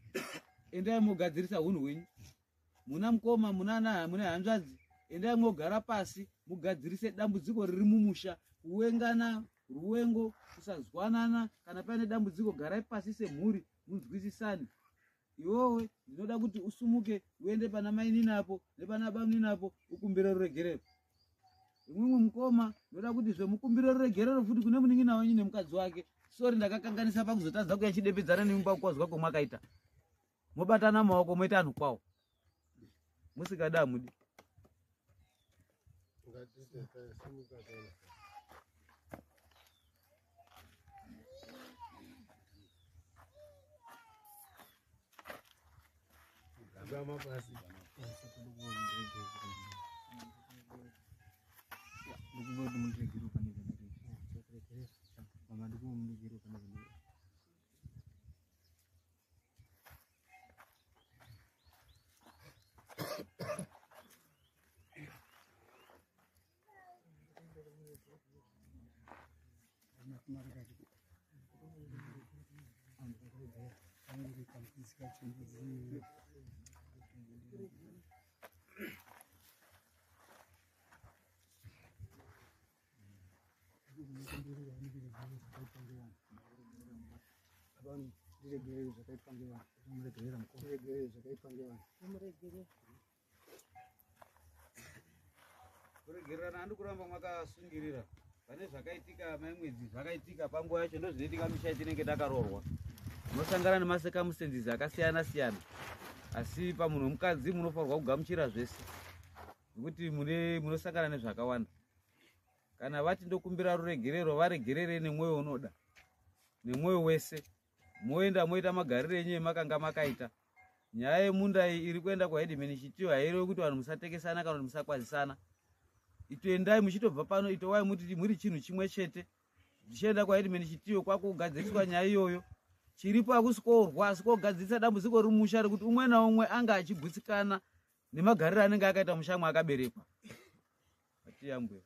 endai mogadzirisa hunhu hwenyu. Muna mukoma, muna na, mune hanzvadzi, endai mogara pasi mugadzirise dambudziko riri mumusha. Kuwengana, ruwengo, kusazwanana, kana paine dambudziko garai pasi semhuri munzwisisane. Iwewe ndinoda kuti usumuke uende pana mainini apo nepana bamunini apo ukumbire ruregerero. Imwimwi mukoma ndoda kuti zvemukumbire ruregerero futi kune munin'ina wenyu nemukadzi wake. Sorry ndakakanganisa pakuzotadza kuya chidembedzana nemi pakukwazwa kwamwakaita. Mobatana maoko moita anhu kwawo. Musikada hamudi. Gama pasi. Kuregererana handi kuramba mwakasungirira pane zvakaitika mai Mwedzi, zvakaitika panguva yacho ndozvinoitika misha yatinenge takaroorwa. Munosangana nemacircumstances akasiyana siyana, asi pamunhu wemukadzi munofanirwa kugamuchira zvese nekuti munosangana nezvakawanda. Kana vati ndokumbira ruregerero, varegerere nemwoyo unoda, nemwoyo wese. Moenda moita magariro enyu emakanga makaita. Nyaya yemunda iyi iri kuenda kwaheadman Chitiyo hairevi kuti vanhu musatekesana kana kuti musakwazisana. Itoendai muchitobva pano, itowai muti muri chinhu chimwe chete. Tichienda kwaheadman Chitiyo kwakugadziriswa nyaya iyoyo. Chiripo hakusi koorwa, asi kogadzirisa dambudziko remusha rekuti umwe naumwe anga achigutsikana nemagariro anenge akaita musha mwaakaberekwa. Atiyambwe.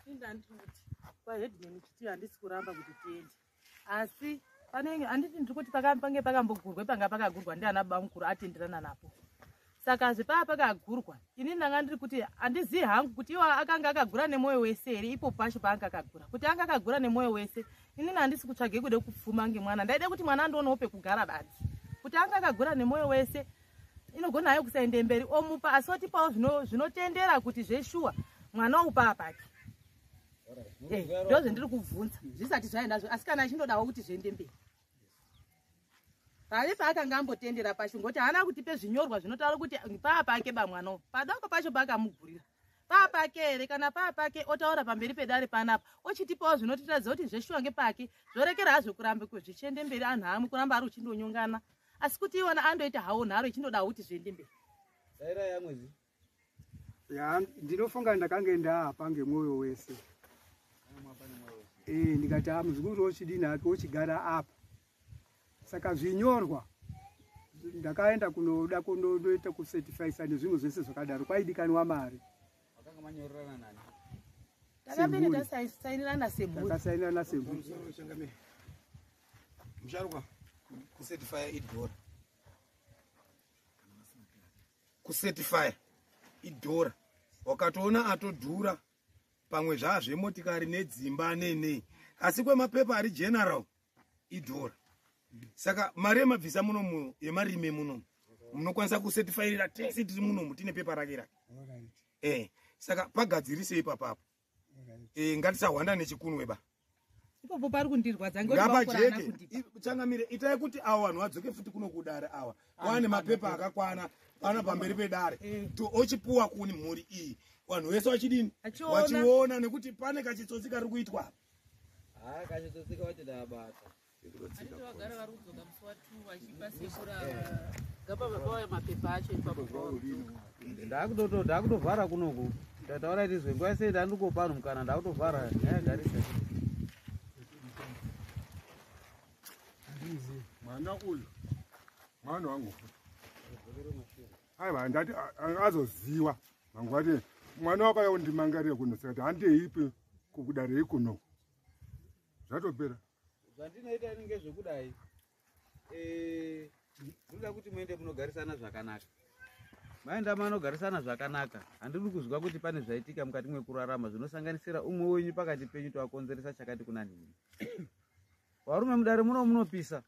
Indandikuti kwaheadman chiti handisi kuramba kuti tiende, asi panenge handiti ndiri kuti pange pakambogurwe, panga pakagurwa ndiana baba mukuru atenderana napo. Saka zvepaa pakagurwa, ini ndanga ndiri kuti handizivi hangu kuti iwo akanga akagura nemwoyo wese here ipo pacho paanga akagura. Kuti anga akagura nemwoyo wese, inini handisi kutsvage kude kupfuma ngemwana, ndaide kuti mwana andoonawo pekugara badzi. Kuti anga akagura nemwoyo wese, inogona hayo kusaende mberi, omupa, asi otipawo zvinotendera kuti zveshuwa mwana upa pake. Ndo zvendiri kubvunza zvisati zvaenda, asi kana achindodawo kuti zviende mberi, pave paakanga ambotendera pacho, ngokuti haana kutipe zvinyorwa zvinotaura kuti paa pake bamwana uyu padoko pacho paakamugurira paa pake here. Kana paa pake, otaura pamberi pedare panapa, ochitipawo zvinotiratidza kuti zveshuwa ngepake. Zvorekera hazvo kurambe zvichiende mberi, anhu amwe kuramba ari uchindonyongana, asi kuti iwona andoita hawo nharo ichindodawo kuti zviende mberi. Daira yamwedzi. Ya, ndinofunga ndakange ndaapa ngemwoyo wese. Ndikati ah, muzukuru wochidini hake wochigara apa. Saka zvinyorwa ndakaenda kunoda kundoita kucertifyisa nezvimwe zvese zvakadaro, kwaidikanwa mari. Wakanga manyorerana nani? Takapinda. Semhuri. Tasainirana semhuri. Takasainirana semhuri. Musharukwa, kucertifya idhora, kucertifya idhora. Wakatoona atodhura, pamwe zvaa zvemotikari nedzimba nei, asi kwemapepa ari general idhora. Saka mari yemabvisa munomu, yemarime munomu, munokwanisa kucertifyira tese tiri munomu, tine pepa rake rake. Saka pagadzirisei papapo. Ngatisahwanda nechikunwe ba. Ipopo pari kundirwadza ngekuti bamukuru haana Ngapajeke. kundipa. Changamire, itai kuti awa vanhu vadzoke futi kuno kudare, awa kwane mapepa akakwana pana pamberi pedare, to ochipuwa kuni mhuri iyi, vanhu vese vachidini? Vachiona. Vachiona, nekuti pane kachitsotsi kari kuitwa apa. Haa, kachitsotsi wacho ndabata. Handiti vagara vari kudzoka musi wa2 vachipa sekuru ava gapa baba vaya mapepa acho ipapo? Ndakutovhara kunoku. Ndataura tizwe nguva sei, ndandikopa anhu mukana, ndakutovhara nyaya garisa. Mwana uyu mwana wangu, aiwa, ndati azoziwa mangu ati mwana wakauya kundimangarira kuno, saka ti handeipi kudarei kuno, zvatopera. Zvandinoita ini ngezvekudai, ndinoda kuti muende munogarisana zvakanaka. Maenda manogarisana zvakanaka, handidi kuzwa kuti pane zvaitika mukati mwekurarama zvinosanganisira umwe wenyu pakati penyu toakonzeresa chakati kuna nini. Varume, mudare muno munopisa.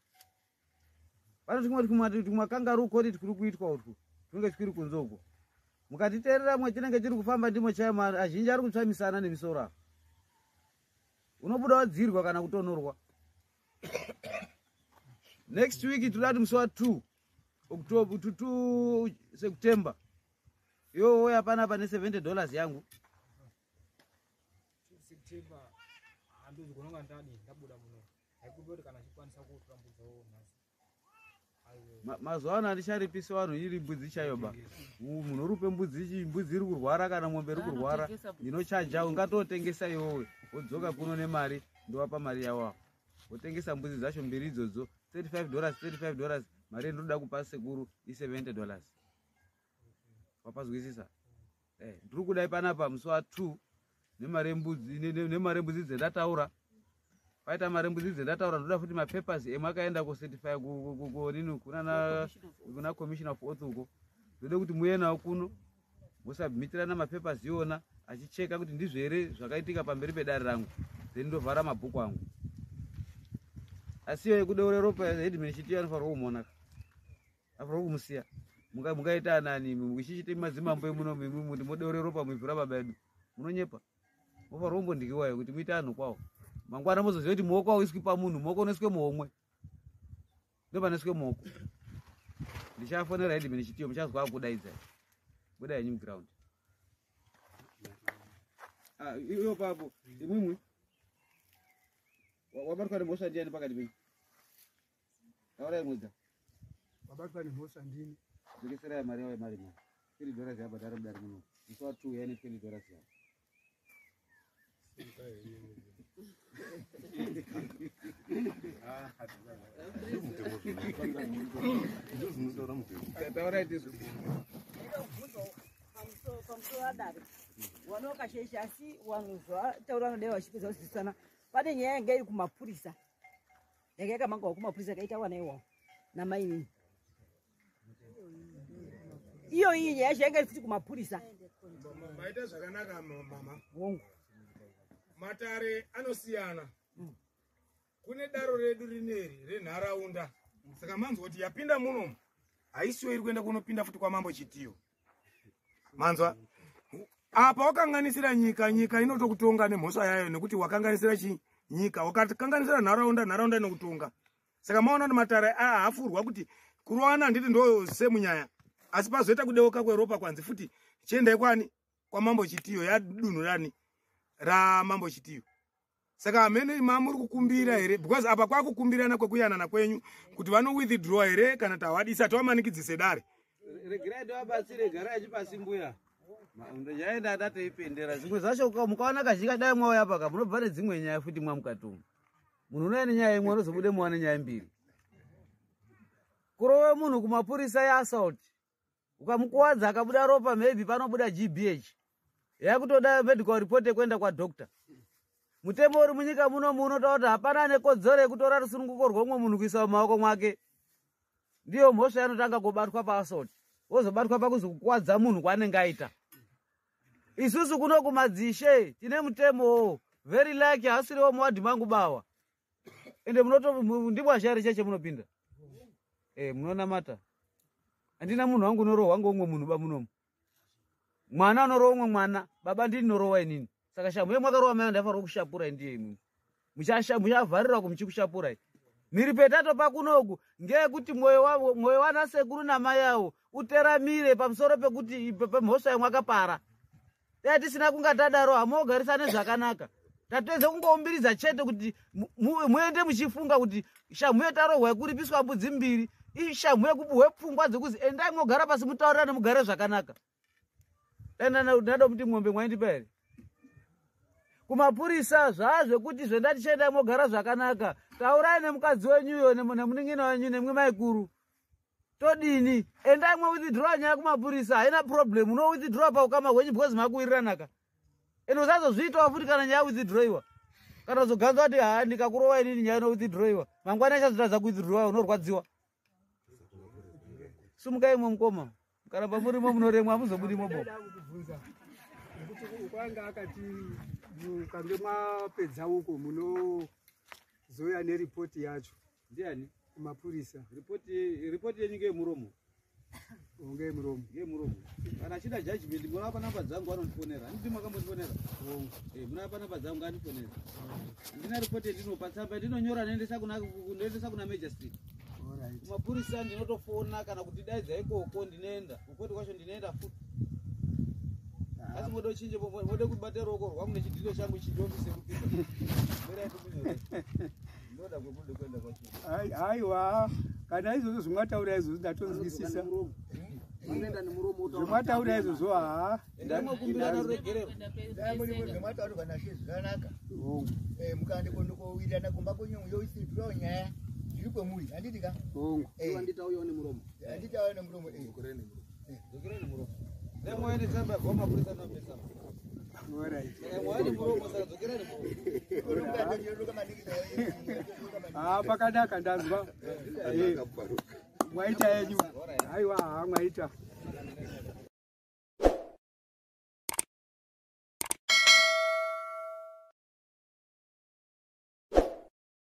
Pane tumwe tumakangaroo court kuri kuitwa utwu, tunenge twiri kunze uko. Mukatiteerera mwe chinenge chiri kufamba ndimo chaimo, azhinji ari kutsvamisana nemisoro apa. Unobuda wadzirwa kana kutonorwa. Next week toda kuti musi wa2 October to 2 September iwo uya panapa ne$70 yangu. September handozogona kunga ndadi ndabuda muno, haikupi kuti kana achikwanisa kutambudzawo nhasi. Mazuva ano handicharipisi vanhu iri mbudzi chaiyo ba. Munhu uri upe mbudzi, mbudzi iri kurwara kana mombe iri kurwara, Anotengesa mbudzi. ndinochaja. Ungatotengesa iwowe, wodzoka kuno nemari, ndowapa mari yawo. Wotengesa mbudzi dzacho mbiri idzodzo, $35, $35. Mari yendinoda kupa sekuru i$70. Wapazwisisa? Ndiri kudai panapa musi wa2 nemari yembudzi, nemari yembudzi dzendataura. Paita mari yembudzi dzendataura, ndoda futi mapapers emakaenda kucertify kunini, kunana kuna commissioner of oath uko. Ndode kuti muye nawo kuno, musubmitirana mapapers iwona, achicheka kuti ndizvo here zvakaitika pamberi pedare rangu, then ndovhara mabhuku angu. Asi iyo yekudeura ropa, headman Chitiyo anofanirwa kumuona, afanirwa kumusiya. Mungaita anani muchichiti madzimambo emuno muti modeure ropa muivhu rababa edu? Munonyepa. Mofanirwa kumbondikiwayo kuti muite anhu kwawo. Mangwana mozoziva kuti muoko hauiswi pamunhu, muoko unoiswe muhomwe, ndopanoiswe muoko. Ndichafonera headman Chitiyo, muchazwa akudaidzai. Budai henyu muground. Ah, iyo papo imwimwi wabatwa nemhosva ndiani pakati penyu? Taurai mwega. Wabatwa nemhosva ndini. Dzokeserai mari yavo yemari mari $20 yabhadhara mudare muno musi wa2 yaine $20 yavo. Ndozvinotaura mutemo. Taurai tizwe. Pamusoro adare vanokashesha, asi vanhu zvataura vanodai vachipedza kuzivisana. Pane nyaya yanga iri kumapurisa, yanga yakamangwa kumapurisa, yakaita wana iwawo namainini. Iyo iyi nyaya yacho yanga iri futi kumapurisa. Maita zvakanaka, mama. Hongu. Matare anosiyana. Kune daro redu rineri renharaunda, saka manzwa kuti yapinda munomu haisiyo iri kuenda kunopinda futi kwamambo Chitiyo. Manzwa apa wakanganisira nyika, nyika inotokutonga nemhosva yayo, nekuti wakanganisira chi nyika, wakakanganisira nharaunda, nharaunda inokutonga. Saka maona kuti matare aya haafurwa kuti kurowana handiti ndo semunyaya, asi pazoita kudeuka kweropa kwanzi futi chiendai kwani kwamambo Chitiyo, yadunhu rani ramambo Chitiyo. Saka hamene mamuri kukumbira here, because apa kwakukumbirana kwekuyanana kwenyu kuti vano withdraw here kana tawadisa tawamanikidzise dare. Regerai ndivabatsire, garai achipasi mbuya. Yaenda atatoipendera zvimwe zvacho. Mukaona kazhinji dai mwauya paka munobva nedzimwe nyaya futi mwamukati umu. Munhu unouya nenyaya imwe, unozobude muwane nyaya mbiri. Kurova munhu kumapurisa yeassault, ukamukuwadza akabuda ropa, maybe panobuda GBH, yakutoda medical report yekuenda kwadoctor. Mutemo uri munyika munomu unotaura kuti hapana nekodzero yekutora rusununguko rwomwe munhu kuisa mumaoko mwake. Ndiyo mhosva yanotanga kubatwa paassault, wozobatwa pakuzokuwadza munhu kwaanenge aita. Isusu kuno kumadzishe tine mutemowo very like hasiriwo muwadhi mangu bawa. Ende munoto ndibwasha here cheche munopinda munonamata. Handina munhu wangu unorohwa ngoumwe munhu ba munomu. Mwana unorowa umwe mwana, baba ndini norowa inini. Saka shamu yemwakarova mai ndafanira kushapurai ndiye imimi muchavharirwa kumuchikushapurai. Mhiripo yatatopa kunoku ngeyekuti mwoyo wavo, mwoyo wana sekuru namai avo uteramire pamusoro pekuti pemhosva yamwakapara. Dai tisina kunga tadaro, hamuogarisane zvakanaka. Tatoedza kungoumbiridza chete kuti muende muchifunga kuti shamhu yetarohwa yekuripiswa mbudzi mbiri ishamhu yekupuhwe pfungwa dzekuzi endai mogara pasi mutaurirane mugare zvakanaka. Dai ndada kuti mwombe mwaindipa here kumapurisa zvazvekuti zvendati chiendai mogara zvakanaka, taurai nemukadzi wenyuyo nemunin'ina wenyu nemwe maikuru todini. Endai mwowithdraw nyaya kumapurisa, haina problem. Unowithdraw paukama hwenyu because makuwiriranaka. Ende usazozviitawo futi kana nyaya withdrawiwa, kana uzoganza kuti ha ndikakurova inini nyaya inowithdrawiwa mangwana, ichazotadza kuwithdrawa, unorwadziwa. Sumukai imwe mukoma, mukaramba murimo munoremwa, hamuzobudimo bo. Ndada kukubvunza nekuti kwanga akati mukange mapedza uko munozoya neripoti yacho. Ndiani? Kumapurisa. Ripoti yenyu ngeyemuromo. Ngeyemuromo. Ngeyemuromo. Kana achida judgment, munapa namba dzangu anondifonera. Handiti makambondifonera? Munapa namba dzangu andifonera. Handina ripoti yendinopa, tsamba yandinonyora ndoendesa kuna magistrate. Kumapurisa ndinotofona kana kuti daidza ikoko, ndinoenda kukoti kwacho, ndinoenda futi. Asi mode uchinje, mode kubata ruoko rwangu nechidhino changu chidofise kupinda. Mberai tikunyore. Ndoda kwekude kuenda kwacho. Aiwa, kana izvozvo zvimwataura izvozvo ndatonzwisisa. Unoenda nemuromo wotaura. Zvimwataura izvozvo haa. Ndamokumbirana ruregerero. Zvamataurwa nashe zvakanaka. Mukaende kondokowirirana kumba kwenyu, yoisirwa nyaya zviri kwemuri, handiti ka? Hongu. Iwe handitauyawo nemuromo. Handitauya nemuromo. Dzokerai nemuromo. Dai mwaende tsamba yabva kumapurisa nopesa. Alright. Saka mwaende muromo, saka dzokerai nemuromo. Haa, pakanaka, ndanzwa. Mwaita yenyu. Aiwa, haa, mwaita.